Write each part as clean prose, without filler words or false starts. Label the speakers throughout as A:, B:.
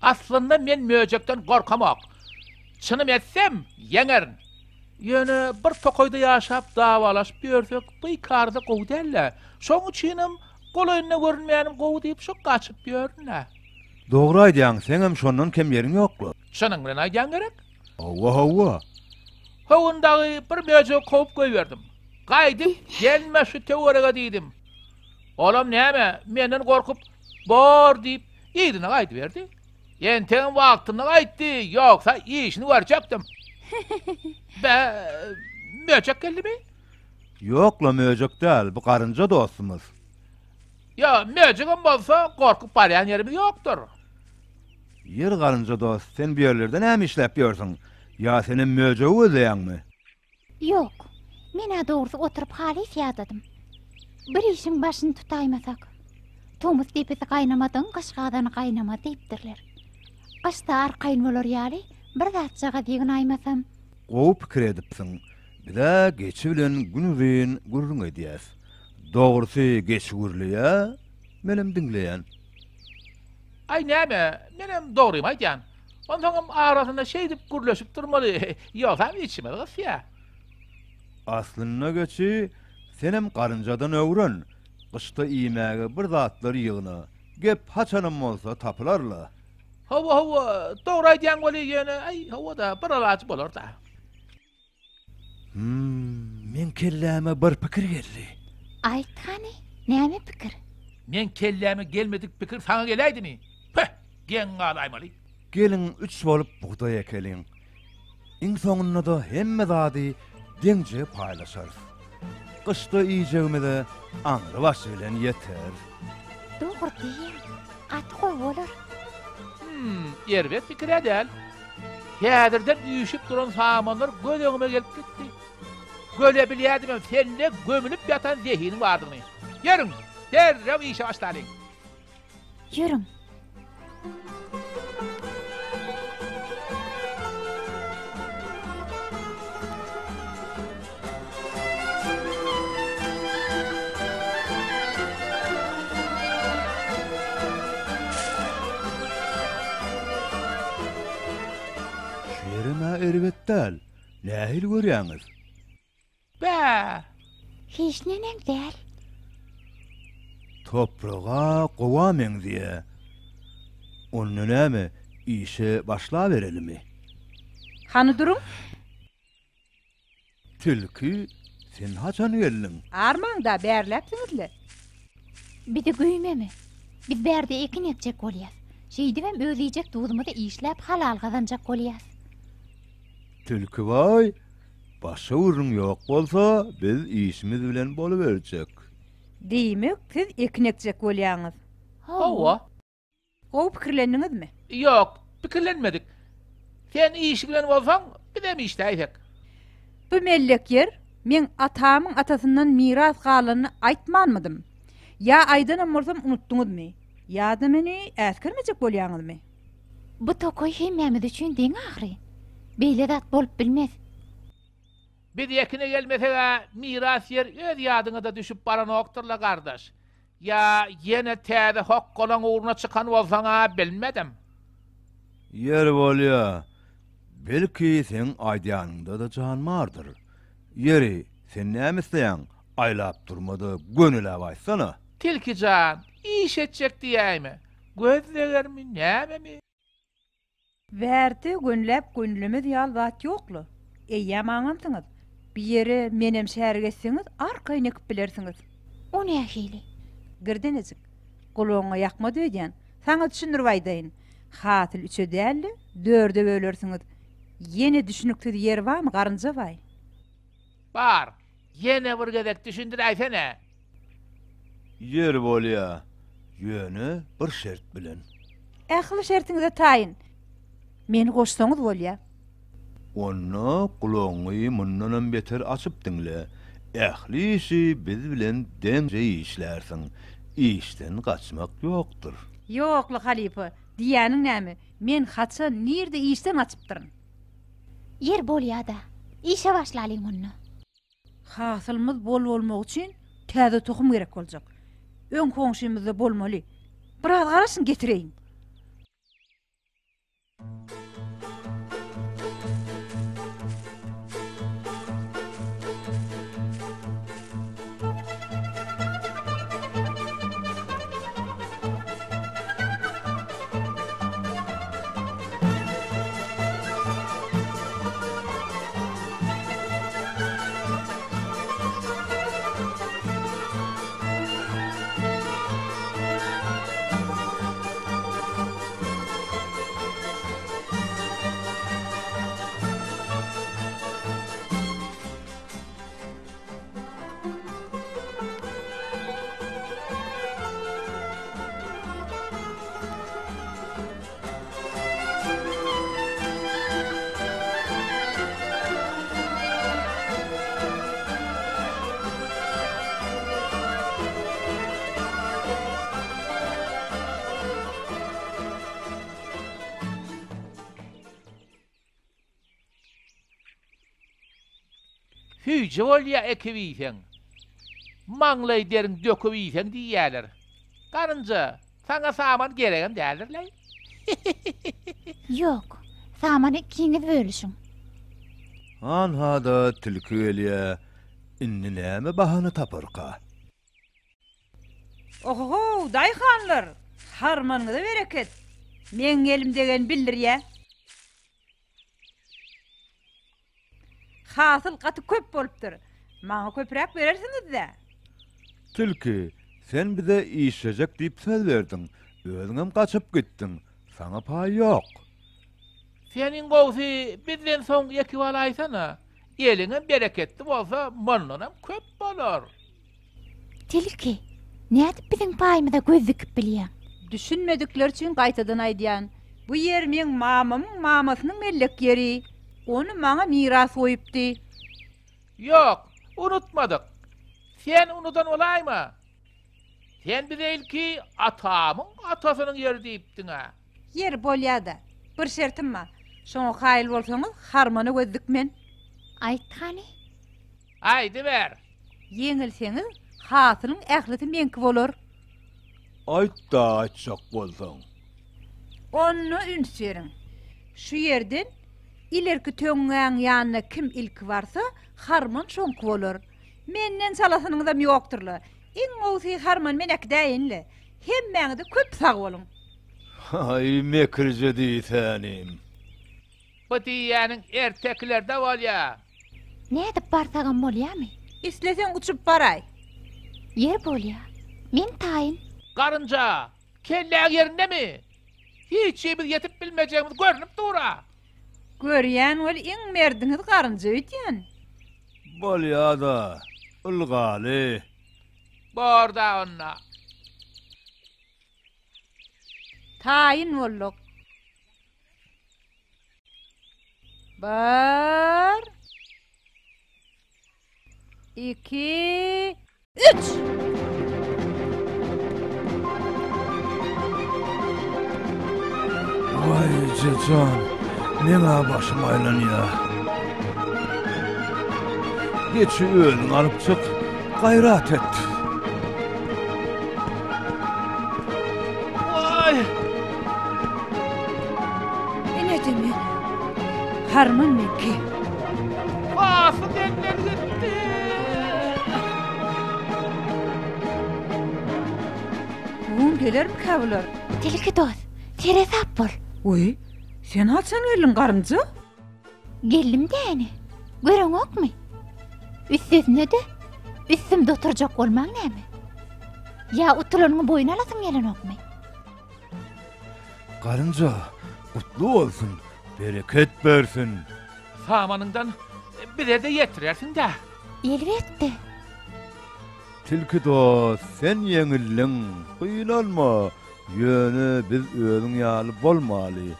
A: Aslynda men möjekden gorkamok. Çynym etsem, ýeňerin. Ýöne bir tokaýda ýaşap dawalaşyp ýörsek, bikarda gowy däl-dä. Şoň üçinem golaýynda görünmänim gowy diýip şo gaçyp ýörün-dä.
B: Dogry aýdýaň, seňem şondan kem ýeriň ýok-la.
A: Çynyň bilen aýdýaň gerek?
B: Hawa, hawa.
A: Ho gün dagy bir möjegi kowup goýberdim. Gaýdyp gelme şu töwerege diýdim. Olam näme, menden gorkup, bor diýip, yzyna gaýdyberdi. Entegem wagtynda gaýtdy, ýogsa işini görjekdim. Be, möjek geldimi?
B: Ýok-la, möjek däl, bu garynja dostumyz.
A: Ýa, möjegem bolsa, gorkup barýan ýerimiz ýokdur.
B: Ýeri garynja dost, sen bu ýerlerde näme işläp ýörsüň? Ýa senem möjegi gözleýäňmi?
C: Ýok. Men-ä dogrusy oturyp halys ýadadym. Bir işiň başyny tutaýmasak. Tomus depesi gaýnamadygyň gyş gazany gaýnamaz diýipdirler. Gyşda arkaýyn bolar ýaly bir zatjagaz ýygnaýmasam.
B: Gowy pikir edipsiň. Biz-ä geçi bilen günuzyn gürrüň edýäs. Dogrusy geçi gürleýä, menem diňleýän.
A: Aý näme, menem dogrymy aýdýan. Onsoňam arasynda şeýdip gürleşip durmaly, ýogsam içimiz gysýar.
B: Aslynda geçi, senem garynjadan öwren, gyşda iýmäge bir zatlar ýygna, gep haçanam bolsa tapylar-la.
A: Hawa, hawa, dogry aýdýaň weli, ýöne, aý, hawa-da, bir alajy bolar-da.
B: Hum, meň kelläme bir pikir geldi.
C: Aýt hany, näme pikir?
A: Meň kelläme gelmedik pikir saňa geläýdimi? Püh, geň galaýmaly.
B: Geliň üç bolup bugdaý ekeliň. Iň soňunda-da hemme zady deňje paýlaşarys. Gyşda iýjegimize aňry başy bilen ýeter.
C: Dogry diýýäň. Gaty gowy bolar.
A: Hum, erbet pikir-ä däl. Häzirden üýşüp duran samanlar göz öňüme gelip gitdi. Göle bilýärdimem sende gömülip ýatan zehiniň bardygyny. Ýörüň, derrew işe başlalyň.
C: Ýörüň.
B: Şu ýerem-ä erbet däl. Nähili görýäňiz?
A: Bä!
C: Hiç neneň däl.
B: Topraga gowa meňzeýä. Onda näme, işe başlaberelimi?
D: Hany duruň?
B: Tilki, sen haçan geldiň?
D: Armaň-da, bärläpsiňiz-le.
C: Bizi güýmeme. Biz bärde ekin ekjek bolýas. Şeýdibem öz iýjek duzumyzy işläp halal gazanjak bolýas.
B: Tilkibaý, başga gürrüň ýok bolsa, biz işimiz bilen boluberjek.
D: Diýmek, siz ekin ekjek bolýaňyz?
A: Hawa.
D: Gowy pikirlendiňizmi?
A: Ýok, pikirlenmedik. Sen iş bilen bolsaň, bizem işläýsek.
D: Bu mellek ýer meň atamyň atasyndan miras galanyny aýtmanmydym? Ýa aýdanam bolsam unutdyňyzmy? Ýa-da meni äsgermejek bolýaňyzmy?
C: Bu tokaý hemmämiz üçin deň ahyry. Beýle zat bolup bilmez.
A: Biz ekine gelmeseg-ä miras ýer öz ýadyňa-da düşüp baranokdyr-la gardaş. Ýa ýene täze hokgalaň ugruna çykan bolsaň-a bilmedim.
B: Ýeri bolýa. Belki seň aýdýanyňda-da jan bardyr. Ýeri, sen näme isleýäň, aýlap durma-da gönüläp aýtsana.
A: Tilki jan, iş etjek diýäýme. Göz degermi, nämemi?
D: Bärde gönüläp gönülemez ýaly zat ýok-la. Eýýäm aňansyňyz. Bi ýere menem şärik etseňiz, arkaýyn ekip bilersiňiz.
C: O nähili?
D: Girdenejik, gulagyňa ýakmady öýdýän. Saňa düşündirip aýdaýyn. Hasyl üçe däl-de, dörde bölersiňiz. Ýene düşüniksiz ýeri barmy, garynja baý?
A: Bar. Ýene bir gezek düşündiräýsene.
B: Ýeri bolýa. Ýöne bir şert bilen.
D: Ähli şertiňize taýyn. Meni goşsaňyz bolýa.
B: Onda gulagyňy mundanam beter açyp diňle. Ähli işi biz bilen deňje işlärsiň. Işden gaçmak ýokdur.
D: Ýok-la halypa, diýýäniň näme? Men haçan, nirde işden gaçypdyryn?
C: Ýer bolýa-da. Işe başlalyň onda.
D: Hasylymyz bol bolmagy üçin. Täze tohum gerek boljak. Öň goňşymyzda bolmaly. Biraz garaşyň getireýin.
A: Süýji bolýa ekip iýseň. Maňlaý deriň döküp iýseň diýýäler. Garynja, saňa saman geregem däldir-leý.
C: Ýok, samany ikiňiz bölüşiň.
B: Hanha-da tilki gelýä, indi näme bahana taparka?
D: Ohohow, daýhanlar! Harmanyňyza bereket! Meň elim degen bildirýä. Hasyl gaty köp bolupdyr. Maňa köpräk berersiňiz-dä?
B: Tilki, sen bize işlejek diýip söz berdiň. Özüňem gaçyp gitdiň. Saňa paý ýok.
A: Sen iň gowusy bizden soň ekip alaýsana. Eliňem bereketli bolsa, mundanam köp bolar.
C: Tilki, nädip biziň paýymyza göz dikip bilýäň?
D: Düşünmedikler üçin gaýtadan aýdýan, bu ýer meň mamamyň mamasynyň mellek ýeri. Ony maňa miras goýupdy.
A: Ýok, unutmadyk. Sen unudan bolaýma. Sen bize ilki atamyň atasynyň ýeri diýipdiň-ä.
D: Ýeri, bolýa-da. Bir şertim bar. Şoňa kaýyl bolsaňyz, harmana göz dikmen.
C: Aýt hany.
A: Aýdyber.
D: Ýeňilseňiz, hasylyň ählisi meňki bolar.
B: Aýt-da aýtjak bolsaň.
D: Onda üns beriň. Şu ýerden ilerki töňňäň ýanyna kim ilki barsa, harman şoňky bolar. Menden çalasynyňyzam ýokdur-la. Iň gowusy harmany men äkidäýin-le. Hemmäňize köp sag boluň.
B: Aý, mekirje diýsänim.
A: Bu diýýäniň ertekilerde bolýa.
C: Nädip barsagam bolýamy?
D: Isleseň uçup baraý.
C: Ýer bolýa. Men taýyn.
A: Garynja, kelläň ýerindemi? Hiç himiz ýetip bilmejegimiz görnüp dur-a.
D: Görýän weli iň merdiňiz garynja öýdýän.
B: Bolýa-da, ylgaly.
A: Bor-da onda.
D: Taýyn bolduk. Bir, iki, üç!
B: Waý ejejan, meň-ä başym aýlanýar. Geçi özüň alyp çyk, gaýrat et.
A: Waý!
D: Ine-de men. Harman meňki.
A: Hasy menden gitdi.
D: Bu gün gelermikä bular?
C: Tilki dost, seresap bol.
D: Oý, sen haçan geldiň, garynja?
C: Geldim däni. Göreňokmy? Üstesine-de, üstümde oturjak bolmaň näme? Ýa utulanyňy boýun alasyň gelenokmy?
B: Garynja, gutly bolsun, bereket bersin.
A: Samanyňdan bize-de ýetirersiň-dä.
C: Elbetde.
B: Tilki dost, sen ýeňildiň, gynanma, ýöne biz özüň ýaly bolmaly.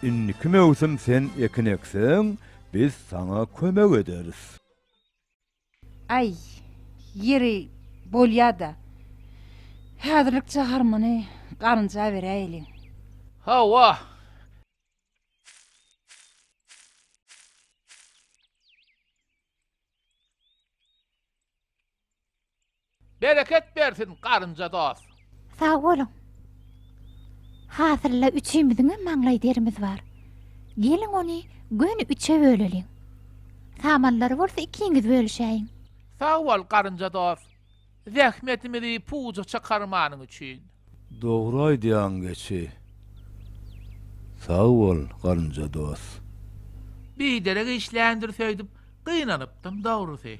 B: Indiki möwsüm sen ekin ekseň, biz saňa kömek ederis.
D: Aý, ýeri, bolýa-da. Häzirlikçe harmany garynja beräýeliň.
A: Hawa. Bereket bersin, garynja dost!
C: Sag boluň. Hasylda üçimiziňem maňlaý derimiz bar. Geliň ony göni üçe böleliň. Samanlary bolsa ikiňiz bölüşäýiň.
A: Sag bol, garynja dost! Zähmetimizi puja çykarmanyň üçin.
B: Dogry aýdýaň geçi. Sag bol, garynja dost.
A: Biderek işländiris öýdüp gynanypdym dogrusy.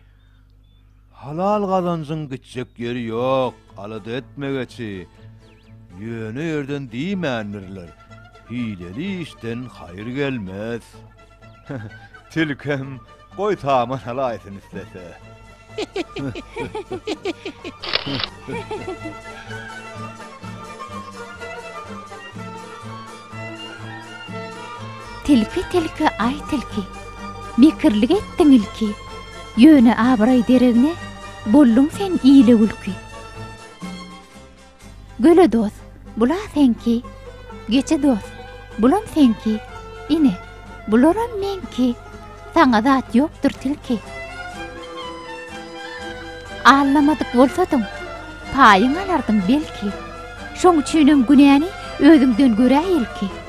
B: Halal gazanjyň gitjek ýeri ýok, alada etme geçi. Ýöne ýerden diýmändirler, hileli işden haýyr gelmez. Tilkem goý saman alaýsyn islese.
C: Tilki tilki aý tilki, mekirlik etdiň ilki, Ýöne abraý deregne bolduň sen ile gülki. Göle dost, bula seňki, Geçi dost, bulam seňki, Ine, bularam meňki, Saňa zat ýokdur tilki. Aldamadyk bolsadyň, paýyň alardyň belki, Şoň üçinem günäni özüňden göräý ilki.